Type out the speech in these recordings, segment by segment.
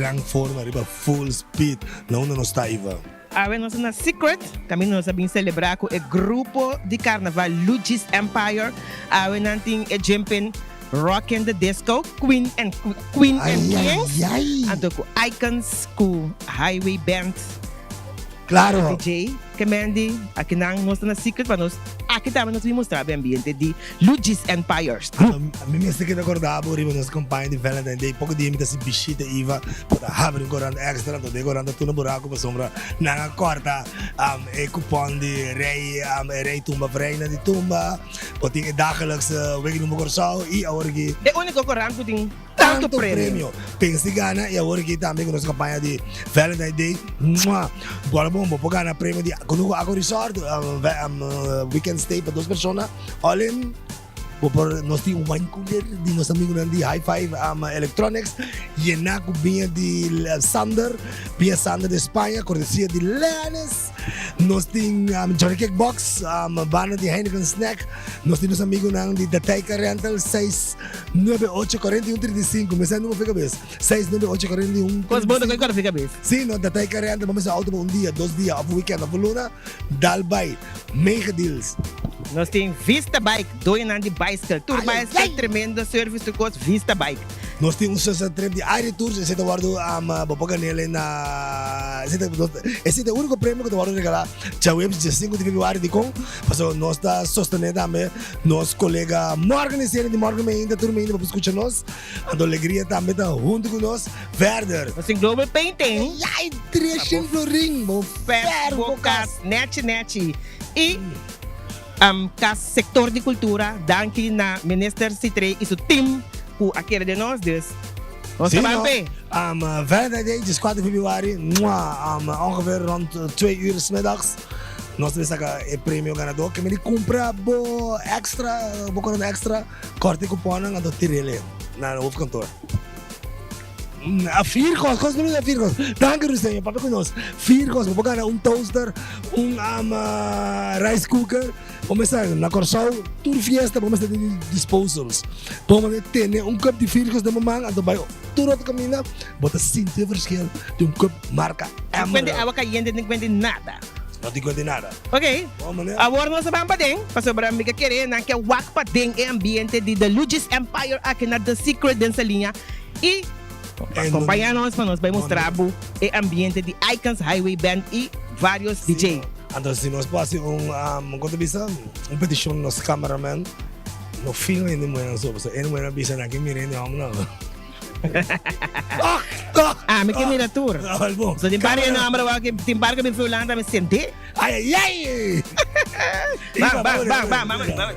Gran forma riba full speed na unda nos ta Iva. Awe nos ta na Secret, kaminda nos a bin selebrá ku e grupo di karnaval Luchi's Empire. Awe nan tin e jumpin Rockin' the Disco, Queen and Queen and Kings, anto ku Icons ku Highway Band. Claro. DJ Kemendi, aki nan nos ta na Secret pa nos aki tambe nos bin mustra bo e ambiente di Luchi's Empire. Mi mester keda korda bo riba nos kampaña di Valentine Day. Poko dia mi ta hasi bishita Iva pa ta habri un korant extra, anto den korant ta tur na buraku pasobra nan a kòrta e kupòn di rei, e rei tumba of reina di tumba. Bo tin e dagelijkse Wiki Number Kòrsou i awor aki. E úniko korant ku tin tantu premio. Pensa di gana i awor aki tambe ku nos kampaña di Valentine Day. Mua! Bòla bon, bo por gana premio di Kunuku Aqua Resort, weekend stay pa dos persona, all in. Bo por nos tin un wine cooler di nos amigunan di High Five Electronics yená ku biña di Sander, biña Sander di Spaña, kortesia di Lennis. Nos tin Johnny Cake Box, banda di Heineken Snack. Nos tin nos amigunan di Dataica Rental, 698 41 35. Mi sa e numero for kabes. 698 41 35. Kos bo no kore for kabes. Si, no, Dataica Rental, bo mester auto pa un dia, dos dia, of un weekend, of un luna. Dal bai, mega deals. Nos tin Vista Bike, doñonan di bicycle. Tur bicycle, tremendo service tur cos, Vista Bike. Nos tin un sunset trip di Aire Tours, esey ta wordo bo por ganele na, esey ta esey ta e unico premio cu ta wordo regala djaweps diesinco di februari. Dicon? Pasobra nos ta sostene tambe nos colega Morgan y Sene di Morgan Meinta, tur meinta bo por scucha nos. Anto Alegria tambe ta hunto cu nos. Verder. Nos tin Global Painting. Ayay, 300 florin. Bo Verf bo cas nechi nechi. Y cas sector di cultura. Danki na Minister Citré y su team cu a kere den nos. Dus nos ta ban p'e. Valentine Day, 14 di februari, ongeveer rond 2 uur 's middags. Nos ta bin saca e premio ganador. Ke mi di cumpra bo extra, bo corona extra. Corta e cuponnan anto tir'el na hoofdkantoor. A Virgos, cos noem a Virgos. Danki Ruseño, papia cu nos. Virgos, bo por gana un toaster, un rice cooker. Bo mester na Corsou tur fiesta bo mester tin disposals. Bo mester tene un cup di Virgos den bo man anto bay tur otro caminda bo ta sinti e verschil di un cup marca Emerald. No cuente awa cayente, no cuente nada. No tin cuenta di nada. Ok, awor nos a ban paden, pasobra mi ke kere nan ke wak paden e ambiente di The Lugis Empire aki na The Secret den Saliña y acompaña nos pa nos bay mustra bo e ambiente di Icons Highway Band y varios DJ. Anto si nos por haci un, con ta bisa, un peticion na nos cameraman, no filma hende muhernan so, pasobra hende muhernan bisa nan ke mira hende hombernan. Ah, mi ke mira tur. So tin par di nomber awor ke tin par ke bin fulano ta mi sentí. Ay ay ay. Ban ban ban ban ban ban.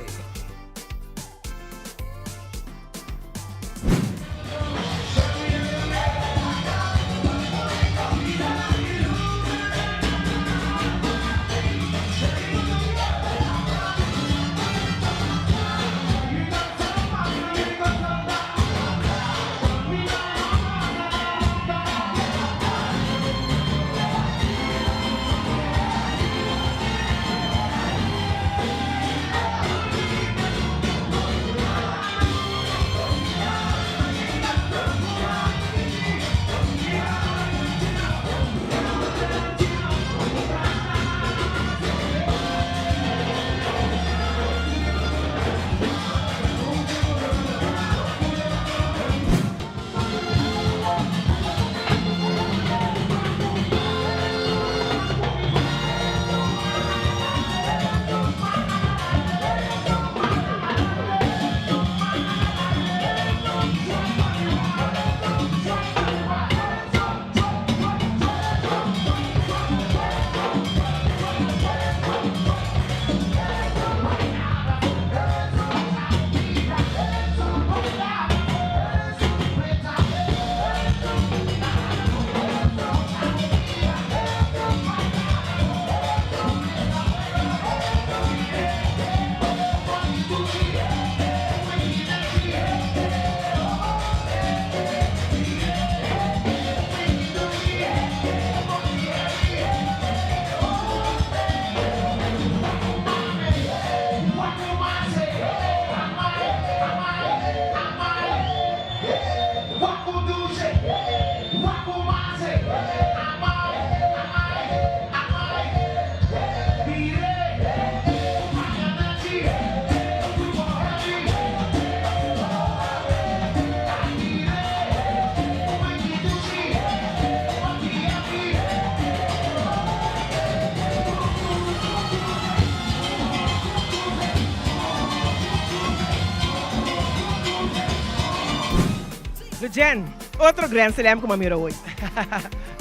Jen, otro Grand Slam ku mi a mira hoy.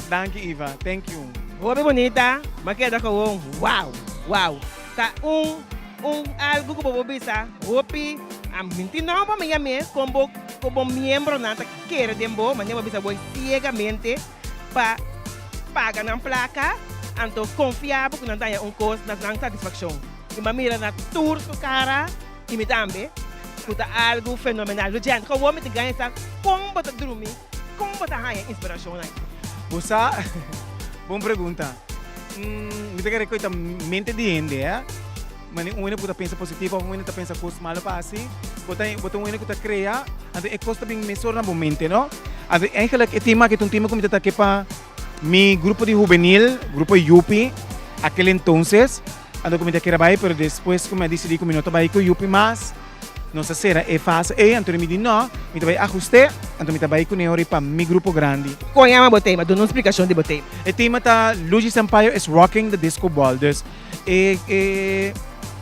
Danki Iva, thank you. Hopi bunita, mi a keda gewoon wow, wow. Ta un un algu ku bo por bisa hopi a minti no pa mi yam'é kon bo kon bo miembronan ta kere den bo, manera bo bisa bo ciegamente pa paga nan plaka, anto konfia bo ku nan ta haña un kos na nan satisfakshon. I mi a mira na tur su kara. I mi tambe, ku ta algu fenomenal. Lucian, kowó mi ta gaña sa kon bo ta drumi, kon bo ta haña inspirashon ai? Bo sa? Bon pregunta. Mi ta kere ku e ta mente di hende, eh. Mane un hende ku ta pensa positivo òf un hende ta pensa kos malo pa hasi, bo ta bo ta un hende ku ta krea, anto e kos ta bin mesora na bo mente, no? Anto eigenlijk e tema aki ta un tema ku mi ta ta ke pa mi grupo di hubenil, grupo Yupi, akel entonces. Anto ku mi ta kere bai, pero despues ku mi a disidí ku mi no ta bai ku Yupi mas, nos a sera e fase ei. Anto mi di no, mi ta bai ahust'é, anto mi ta bai kuné ora pa mi grupo grandi. Kon yama bo tema? Duna un splikashon di bo tema. E tema ta Luigi Sampaio is rocking the disco ball. Dus e e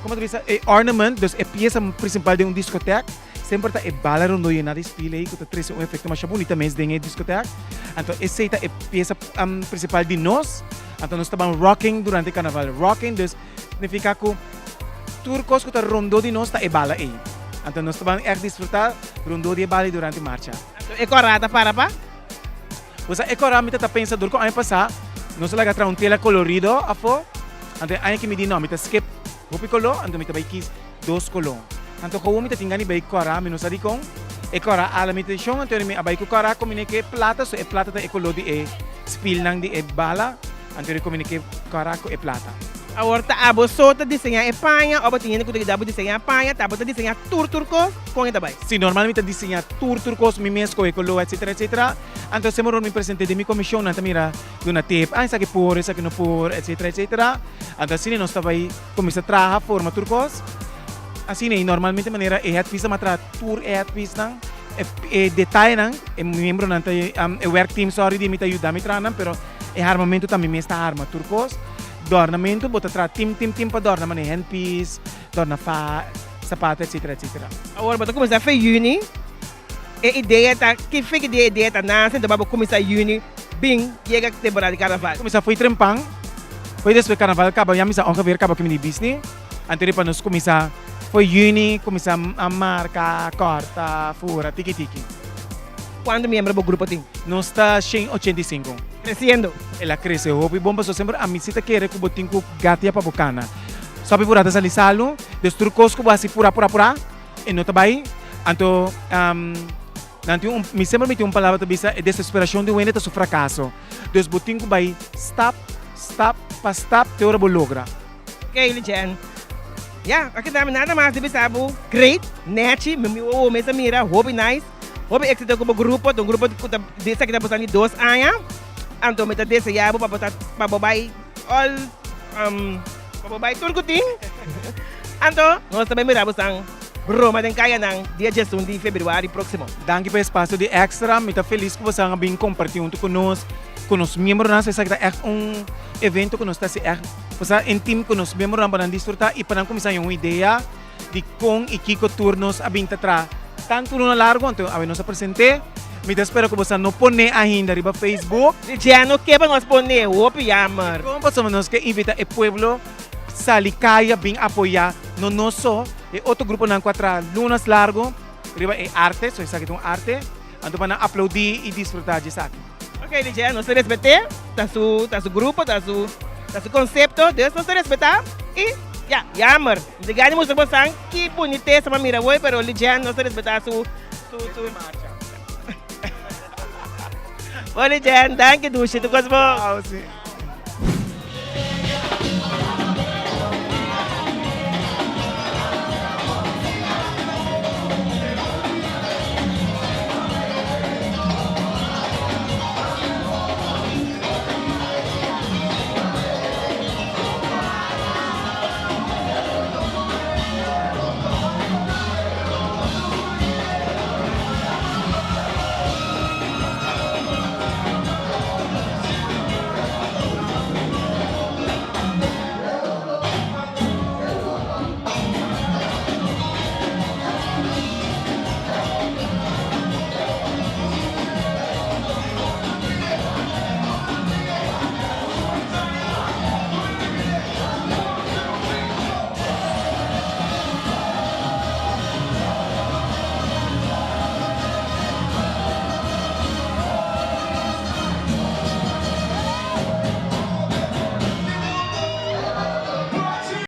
komo ta bisa e ornament, dus e piesa prinsipal den un diskotek semper ta e bala rondó yená di spil ei ku ta trese un efekto masha bunita mes den e diskotek. Anto esei ta e piesa prinsipal di nos. Anto nos ta ban rocking durante carnaval. Rocking dus significa cu tur cos cu ta rondó di nos ta e bala ey. Anto nos ta ban echt disfruta rondó di e bala ey durante marcha. Anto e cora ta para pa? Bo sa e cora mi ta ta pensa dor cu aña pasa nos a laga traha un tela colorido afo. Anto e aña aki mi di no mi ta skip hopi color anto mi ta bay kies dos color. Anto gewoon mi ta tin gana di bay cora mi no sa dicon e cora a ala mi atencion anto mi a bay cu cora combine cu e plata so e plata ta e color di e Spilnan di e bala, anto di komuniké kòrá ku e plata. Awor ta abo so ta diseñá e paña òf bo tin hende ku ta yuda bo diseñá paña? Ta abo ta diseñá tur tur kos? Kon e ta bai? Sí, normal mi ta diseñá tur tur kos mi mes, kohe koló etcetera etcetera. Anto semper ora mi present'é den mi komishon nan ta mira duna tep, ah esaki por, esaki no por, etcetera etcetera. Anto asina nos ta bai kuminsá traha, forma tur kos. Asina i normalmente manera e headpiece ta mas traha tur e headpiecenan, e detayenan e miembronan ta e werkteam sorry di mi ta yuda mi traha nan pero e harmamentu ta mi mes ta harma tur kos. Dòrnamentu bo ta traha tim tim tim pa dòrna manera handpiece, dòrna faha, sapato etcetera etcetera. Awor bo ta kuminsá fe yüni, e idea ta ki fe ki dia e idea ta nase enton bo kuminsá yüni bin yega temporada di karnaval? Kuminsá fo'i trempan, fo'i despues karnaval kaba ya misa ongeveer kaba ku mi di bisni. Anto di pa nos kuminsá for yüni kuminsá a marka, kòrta, fura, tiki tiki. Kuantu miembro bo grupo tin? Nos ta 185. Kresiendo. El a krese hopi bon pasobra semper ami si ta kere ku bo tin ku gatia pa bo kana. Sopi fura ta sali salu, dus tur kos ku bo hasi pura pura pura e no ta bai. Anto nan tin un, mi semper mi tin un palabra ta bisa e desesperashon di un hende ta su frakaso. Dus bo tin ku bai stap, stap pa stap te ora bo logra. Ok Jen. Ya, a keda mi nada mas di bisa bo. Great, nechi, mi mi wowo mes a mira, hopi nice. Hopi éxito ku bo grupo, ta un grupo ku ta esaki ta pasando di dos aña. Anto mi ta desea bo pa bo ta pa bo bai all pa bo bai tur ku tin. Anto nos ta bai mira bo san broma den kayanan dia diesun di februari próksimo. Danki pa e espacio di Extra. Mi ta felis ku boso a bin komparti huntu ku nos, ku nos miembronan. Esaki ta ègt un evento ku nos ta hasi ègt. Pasá en team ku nos miembronan pa nan disfrutá i pa nan kuminsá haña un idea di kon i kiko tur nos a bin ta traha tantu luna largu. Anto awe nos a present'é. Mi ta spera ku boso no pon'é ainda riba Facebook. Di dje no ke pa nos pon'é, hopi jammer. Dikon? Pasobra nos ke invitá e pueblo sali kaya bin apoyá no nos so, e otro gruponan ku a traha lunas largu riba e arte, so esaki ta un arte. Anto pa nan aplaudí i disfrutá dje esaki. Ok DJ, nos ta respet'é, ta su ta su grupo, ta su ta su konsepto, dus nos ta respetá i ya, jammer. Mi ta gana mustra bosan ki bunitesa pa mira awor, pero DJ nos ta respetá su su su Bon DJ, danki dushi, tur kos bon. Au si.